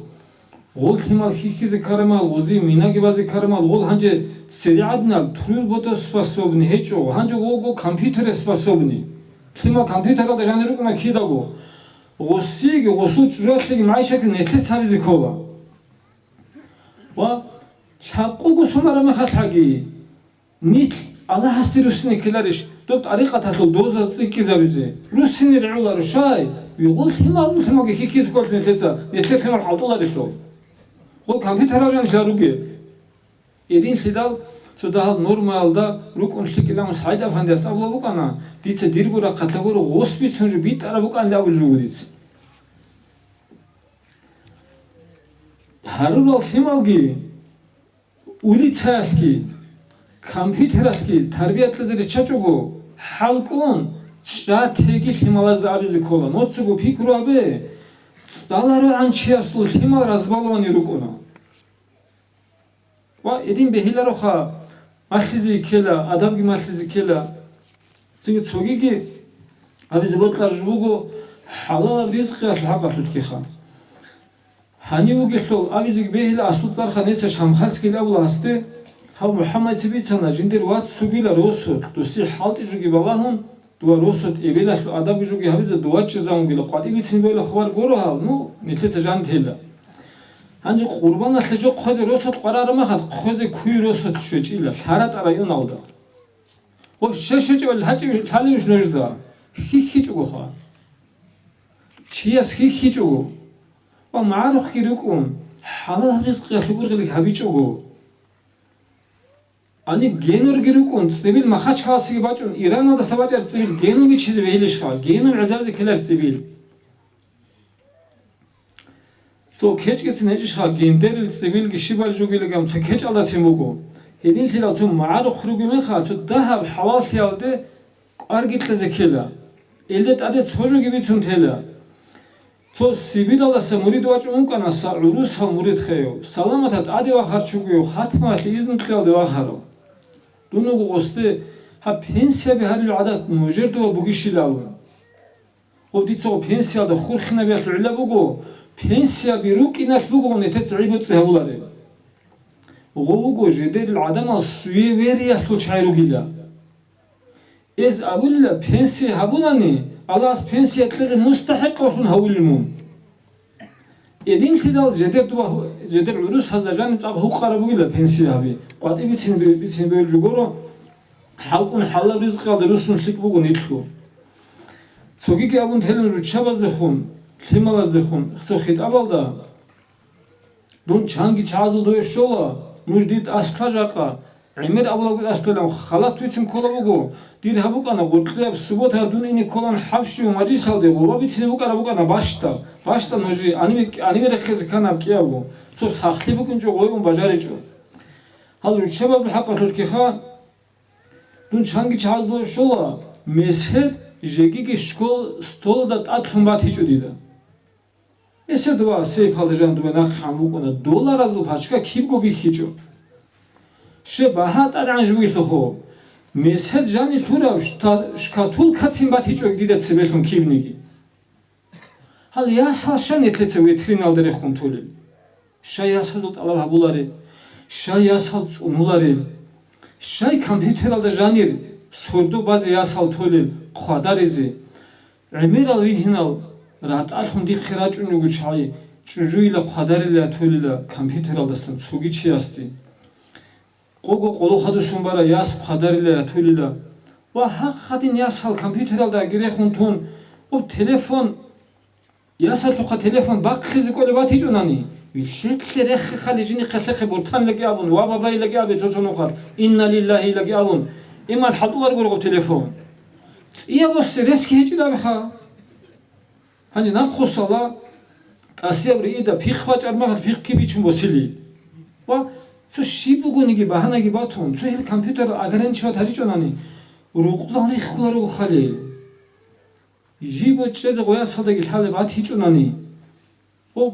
Гъол лъимал хьихьизе ккарамал, гъозие минаги базе ккарамал, гъол гьанже цере гӀадинал трубе способный гьечӀо, гьанже гъого компьютере способный. Лъимал компьютералда жанир рукӀуна кидаго. Гъосиеги, гъосул чӀужуялъеги, магӀишатги нилъеца гьабизе ккола. Ва лъабкъого сунараб мехалъги, нилъ Аллагьасде руссине ккеларищ, доб тӀарикъаталъул доза цӀикӀкӀизабизе? Руссине регӀуларо, щай? Вигъул лъимал, лъималги хьихьизе кколъ нилъеца, нилъер лъимал хӀалтӀуларелъул. Гъол компьютерал жанлъа ругел. Гьединлъидал цо дагьал нормаялда рукӀун лъикӀилан СагӀид-афандияс абула букӀана, дица дирго рахъалъа гуро гъос бицун жо битӀараб букӀанилан абулеб жо буго дица. Гьарурал лъималги, улицаялъги, компьютералъги тарбиялъе риччачӀого хӀалкӀун, чӀатеги лъималазда абизе ккола. Моцаго пикру гьабе, цӀаларогӀан чиясул лъимал разбалованный рукӀуна. Ва гьедин бегьилароха, малъизе ккела, адабги малъизе ккела. Цинги цогиги абизе бокьараб жо буго, хӀалалаб ризкъиялъул хӀакъалъулъгиха. Гьанив вугелъул абизеги бегьила, аслу цӀарха нилъер Шамхасгил абула гьасде, гьав МухӀаммадица бицана, жиндир вац вугила росулъ, досие хӀалтӀи жоги балагьун, дова росулъ эбелалъул адабги жоги гьабизе дова чӀезавунгила, къватӀиб бицин бойла хабар гуро гьав, ну, нилъеца жан тела. Гьанже къурбаналъе жо хъвезе росулъ къварараб мехалъ, хъвезе куй росулъ щвечӀила, ЛъаратӀа районалда. Вообще щвечӀебали гьачӀи лъалевищ нужда? ХьихьичӀогоха. Чияс хьихьичӀого. Ва магӀарухъги рукӀун, хӀалал ризкъиялъул ургъилги гьабичӀого. Гьаниб генорги рукӀун, цӀибил Махачкаласиги бачӀун, Ираналдаса бачӀараб цӀибил геноги чизе бегьилищха, генон гӀезабизе ккелар цӀибил. Цо кечӀгицин гьечӀищха, гендерил цӀибилги щибал жугилиган цо кечӀалдасин буго. Гьединлъидал цо магӀарухъ ругеб мехалъ, цо дагьаб хӀалаллъиялде кӀварги кьезе ккела. Илда тӀаде цо жоги бицун тела. Цо Сибиралдаса мурид вачӀун вукӀана, са гӀурусал мурид хеяв, саламатаб тӀаде вахарчугуяв, хатмаялъе изну кьеялде вахарав. Дун вуго гъосде, гьаб пенсияби гьарил гӀадат нужер дова бугищилан абун. Гъоб дица гъо пенсиялда хурхинабиялъул гӀилла буго, пенсияби рукӀиналъ буго гъо нетец гӀи-боцӀи гьабулареб. Гъо вуго жидерил гӀадамал суевериялъул чагӀи ругила. Эз абулила, пенсия гьабунани, Аллагьас пенсия кьезе мустахӀикъавлъун гьавулел мун. Гьединлъидал жедер дуа-, жедер гӀурусазда жаниб цӀакъ гьукъараб бугила пенсия гьаби. КъватӀи бицин, бицин бегьулеб жо гуро, хӀалкӀун хӀалал ризкъиялда руссун лъикӀ буго нилъго. Цогиги абун телун руччабаздехун, лъималаздехун цо хитӀабалда, дун чанги чагӀазул дове щола, нуж дид аскӀа жакъа, гӀемер абулаго аскӀалан халат вицин ккола буго, дир гьаб букӀана гъоркьияб суббота дун ине кколан хӀабщуюм мажлисалде гъоба бицине букӀараб букӀана бащда, бащда нужи, аниве, аниве рехизе кканаб кӀиябго, цо сахлъи букӀинчӀо гъойун бажаричӀо. Гьал руччабазул хӀакъалъулъгиха, дун чанги чагӀазул дове щола, месед жегиги школ столда тӀадлъун батичӀо дида. Эсед ва сейфалда жан дуе нахъ гьан букӀуна, долларазул пачка кибго бихьичӀо. Ще багьа тӀадегӀан жугьилъухъо, месед жанир лъурав шта-, шкатулкацин батичӀо дида цебелъун кибниги. Гьал ясал щай нилъеца витриналда рехун толел? Щай ясазул тӀалаб гьабуларел? Щай ясал цӀунуларел? Щай компьютералда жанир сордо базе ясал толел хъвадаризе? ГӀемерал ригьинал ратӀалъун дихъе рачӀун руго чагӀи, чӀужуйила хъвадарила ятулила компьютералдасан цоги чиясде. Къого къоло хадусун бара яс хъвадарила ятулила. Ва гьахъ гьадин ясал компьютералдаги рехун тун, об телефон, ясалъухъа телефон бахъизе кӀолеб батичӀунани, вилълъетлъе реххехъали жинихъалъехъе буртанилаги абун, ва бабайилаги абе цо-цо нухалъ, «Инна лиллагьи» илаги абун, иман хӀалтӀуларгургъуб телефон. ЦӀияб боссе ресги гьечӀилабиха. Гьанже нахъусала тӀасияб риида пихъ бачӀар мехалъ пихъги бичун босили. Ва цо щиб бугониги багьанаги батун, цо гьел компьютер ограничивать гьаричӀонани, рукъзал риххуларого хали. Жиго чӀезе гъоясалдаги лъалеб батичӀонани. О,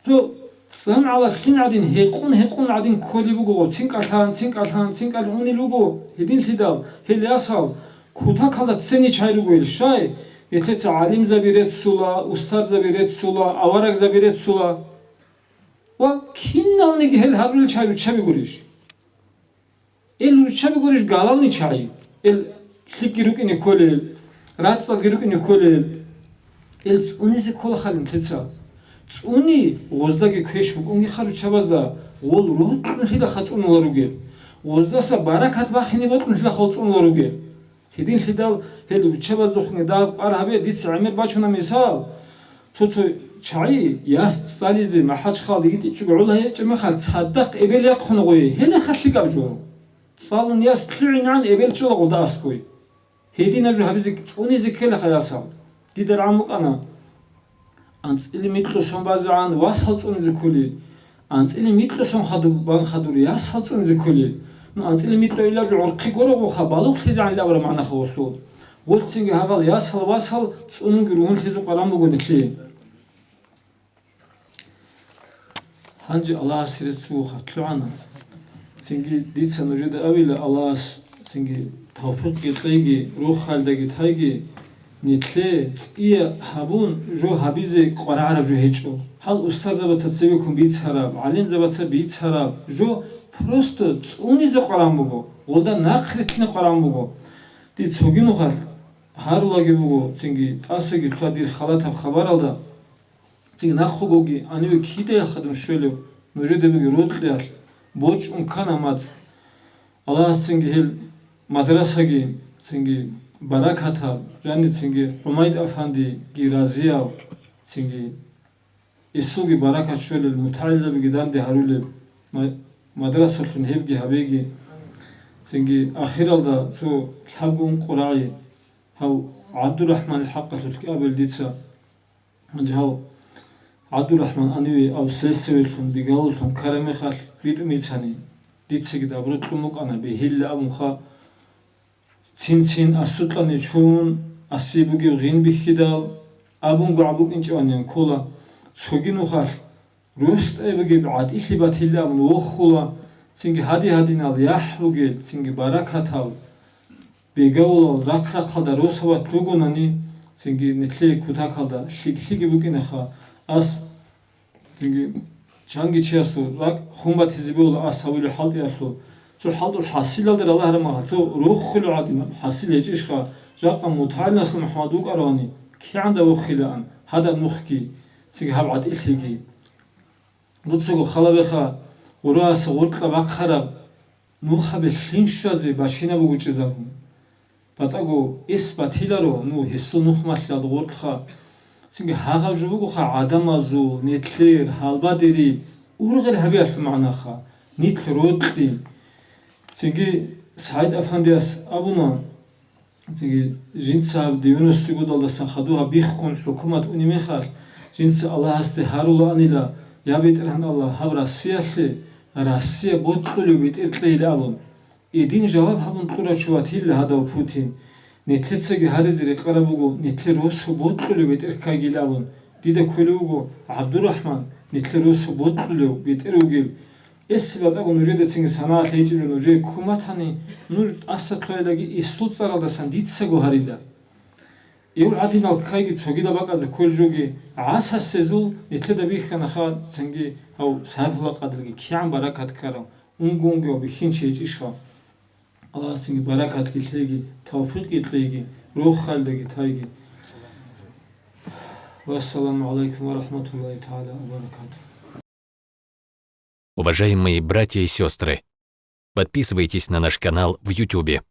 цо цӀан гӀала лъин гӀадин, гьекъун-гьекъун гӀадин кколеб буго, цинкӀалъан, цинкӀалъан, цинкӀал унел руго, гьединлъидал, гьел ясал, кутакалда цени чай ругойил щай, гьелъеца гӀалимзаби реццула, устарзаби реццула, аварагзаби реццула. Ва киналниги гьел гьарулел чай руччаби гурищ? Ил руччаби гурищ галавни чай? Ил лъикӀги рукӀине кколел, рацӀцӀалги рукӀине кколел. Ил цӀунизе ккола халин лъица. ЦӀуни гъоздаги квеш букӀунгиха руччабазда, гъол рокьулъилаха цӀунула ругел. Гъоздаса баракат бахине бокьулъилаха гъол цӀунула ругел. Гьединлъидал гьел руччабаздухъни дагьаб кӀвар гьабе, дица гӀемер бачуна мисал. Цо-цо чагӀи яс цӀализе МахӀачхъалда йитӀичӀого гӀоло гьечӀеб мехалъ, цадахъ эбел яхъуна гъое, гьелеха лъикӀаб жо. ЦӀалун яс лъугӀинегӀан эбел чӀола гъолда аскӀой. Гьединаб жо гьабизе цӀунизе ккелаха ясал. Дида рагӀун букӀана. АнцӀила микьго сон базегӀан васал цӀунизе кколел, анцӀила микьго сон хадуб-, бан хадур ясал цӀунизе кколел. Ну, анцӀила микьго илар гӀурхъи горогъуха, балугълъизегӀан абураб магӀнаха гъолъул. Гъолцинги гьагъал ясал васал цӀунунги ругьунлъизе къваран буго нилъее. Гьанже Аллагьасе рецц бугоха, лъугӀана. Цинги дица нужеда абила, Аллагьас цинги тавфикъги кьеги, рохалдаги тайги, нилъе цӀия гьабун, жо гьабизе къварагӀараб жо гьечӀо. Гьал устарзабаца цебеккун бицараб, гӀалимзабаца бицараб жо просто цӀунизе къваран буго, гъолда нахърилълъине къваран буго. Дир цоги нухалъ гьарулаги буго, цинги тӀасаги лъугьа дир халатаб хабаралда. Цинги нахъугоги гьаниве кидаялъ хадуб щвелев нужеда бугеб рокьиялъ борчӀун ккана мацӀ. Аллагьас цинги гьел мадрасаги, цинги баракатаб, жани цинги ХӀумайд афандиги разияв, цинги эсулги баракат щвелел, мутагӀилзабиги данде гьарулеб ма-, мадрасалъун гьебги гьабеги, цинги ахиралда цо лъабго ункъо рагӀи гьав ГӀабдурахӀманил хӀакъалъулъ кӀабел дица. Гьанже гьав ГӀабдурахӀман аниве ав сесевелъун, бигавуллъун ккараб мехалъ битӀун бицани, дицаги дабура кьун букӀана, бегьилла абунха, цин-цин асукьани чун, аси бугев гъин бихьидал, абунго гӀабукӀинчӀеван ккола, цоги нухалъ ростӀай бугеб гӀатӀилъи батилла абун вохула, цинги гьади-гьадинал яхӀ бугел, цинги баракатал, бегавулал рахъ-рахъалда росабат ругонани, цинги нилъее кутакалда лъикӀлъиги букӀинаха, ас цинги чанги чиясул ракӀ хун батизе бегьула ас гьавулев хӀалтӀиялъул. Цо хӀалтӀул хӀасилалда ралагьараб мехалъ, цо рохулев гӀадинаб хӀасил гьечӀищха, Жакъа мутагӀилинас МухӀаммад вукӀаравани, кигӀан вохилаан гьадаб нухги, цинги гьаб гӀатӀилъиги. Дуцаго халабеха гъурасда гъоркьа бахъараб нухаби лъим щвазе бащинаб буго чӀезабун. БатӀаго эс батиларо ну гьесул нухмалъиялда гъоркьха. Цинги гьагъаб жо бугоха гӀадамазул, нилъер, гьалбадери ургъел гьабиялъул магӀнаха, нилъ рокьи. Цинги СагӀид Афандияс абуна, цинги жинца гьаб девяностые годалдасан хадув гьаб биххун хӀукумат унеб мехалъ, жинца Аллагьасде гьарулаанила: «Я БетӀергьан Аллагь, гьаб Россиялъе Россия бокьулев бетӀер кьейилан», абун. Эдин жаваб гьабун кьурав чи ватила гьадав Путин. Нилъецаги гьаризе рекъараб буго, нилъер росу бокьулев бетӀер ккайгилан абун. Дида кколев вуго ГӀабдурахӀман, нилъер росу бокьулев бетӀер вугев. Эсил батӀаго нужеда цинги санагӀалъ гьечӀеб жо нужее ккун батани, нуж тӀаса лъугьайлаги эсул цӀаралдасан дицаго гьарила. Ил гӀадинал ккайги цогидал бакӀазда кколеб жоги гӀасасезул нилъеда бихьанаха, цинги гьав Сайфулла къадилги кигӀан баракат ккарав, унго-унгояв бихьинчи гьечӀищха? Аллагьас цинги баракатги лъеги, тавфикъги кьеги, рохалдаги тайги. Вассаламу гӀалайкум ва рахматуллагьи тагӀала ва баракатугь. Уважаемые братья и сестры, подписывайтесь на наш канал в Ютубе.